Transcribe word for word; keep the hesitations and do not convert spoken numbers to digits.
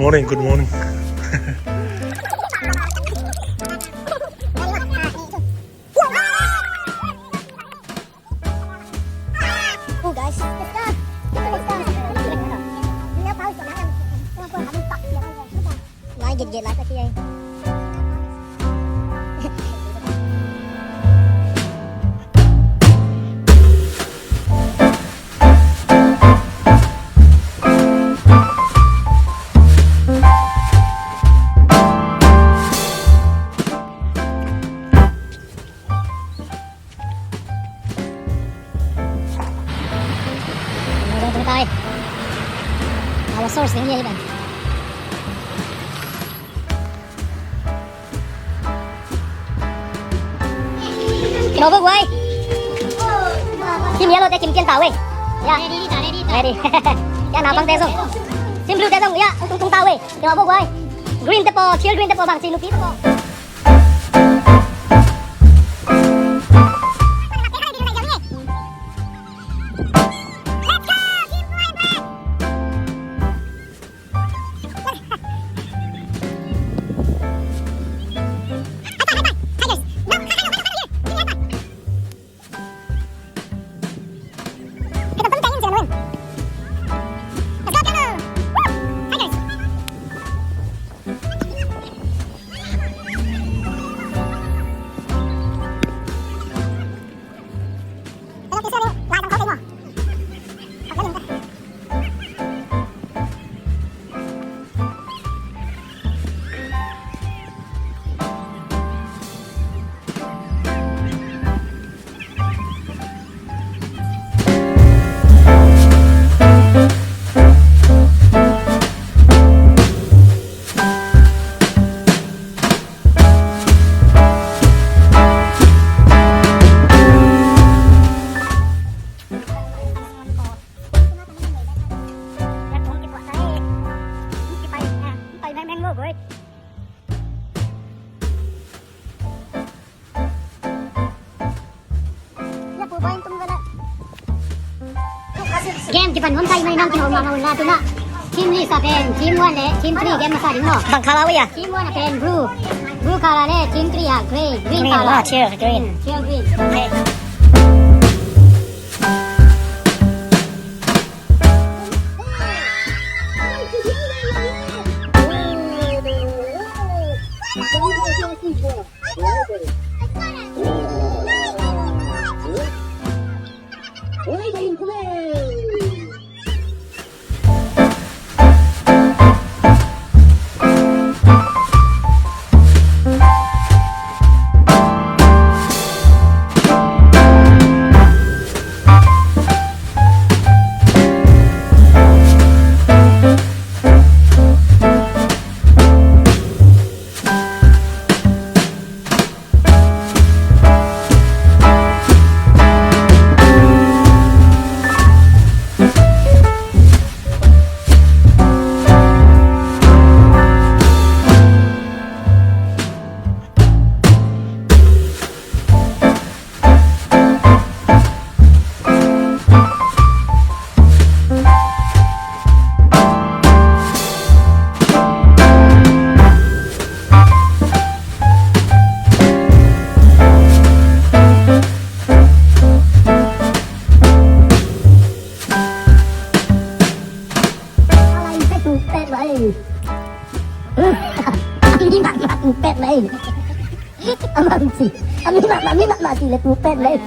Morning, good morning. Oh, guys. Let's go. Let's go. Lai gitgit lai ka ci ai. Tung tai. Our source ding hi a hi ven. Kim aw, buk uai. Kim yellow te kim pian ta uai. Ya. Ready, ready, ready. Ya, naupang te zong. Kim blue te zong. Ya, tung, tung ta uai. Kim aw, buk uai. Green te paw, teal green te paw, bang ci nupi te paw. Game kipan nuam ta hi mai, nang kihawm mahmah un la, tuna team list ah pen team one le team three game masa ding maw. Bang colour uh hia? Team one ah pen blue, blue colour le team three ah grey, green colour. Teal green. A mi matmat tu pet mai. A mang ci. A mi matmat, mi matmat ci le tu pet mai.